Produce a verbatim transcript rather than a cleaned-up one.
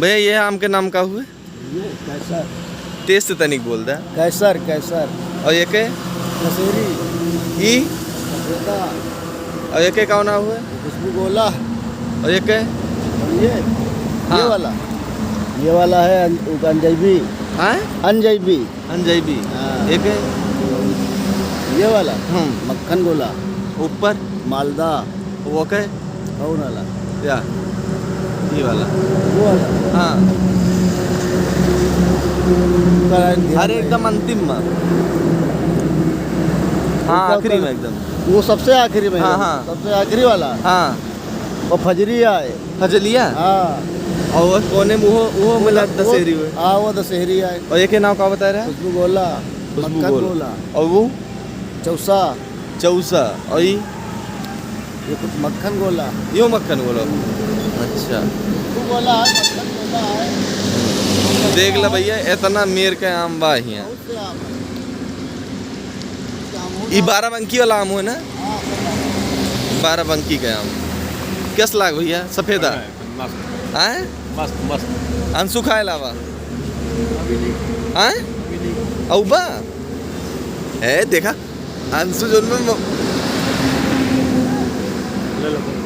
भैया, ये आम के नाम का हुए? ये कैसर। तेज से तनिक बोल दे। कैसर, कैसर। और ये के? दशहरी। ई? सफेदा। और ये के का नाम हुए? खुशबू गोला। और ये के? और ये? हाँ। ये वाला। ये वाला है अन-, उ-, अंजैबी। हाँ? अंजैबी। अंजैबी। हाँ। ये के? ये वाला? हम्म। मक्खन गोला। ऊपर? मालदा। वो के? कौन वाला? या, ये वाला। वो वाला? हाँ। उसका ध्यान अरे, नहीं। एकदम अंतिम में। हाँ, उसका आखिरी में एकदम। वो सबसे आखिरी में हाँ, एकदम। हाँ। सबसे आखिरी वाला। हाँ। वो फजरी आए। फजलिया? हाँ। और वो कोने में वो, वो वो मिला द-, वो, दशहरी हुए। हाँ, वो दशहरी आए। और ये के नाम का बता रहा है? खुशबू गोला, खुशबू मक्खन गोला। गोला। और वो? चौसा। चौसा। और ई? ये कुछ मक्खन गोला। यो मक्खन गोला। अच्छा। खुशबू गोला है, मक्खन गोला है। देख ला भैया, इतना मेर के आम बा हियाँ। बहुत से आम है। ई बाराबंकी वाला आम हो ना? बाराबंकी का आम। कैस लाग भैया? सफेदा? मस्त। आए? मस्त, मस्त। अंशु खाए लावा? अभी नहीं। आए? अभी नहीं। औबा? ए, देखा? अंशु जोन में म- ले लो।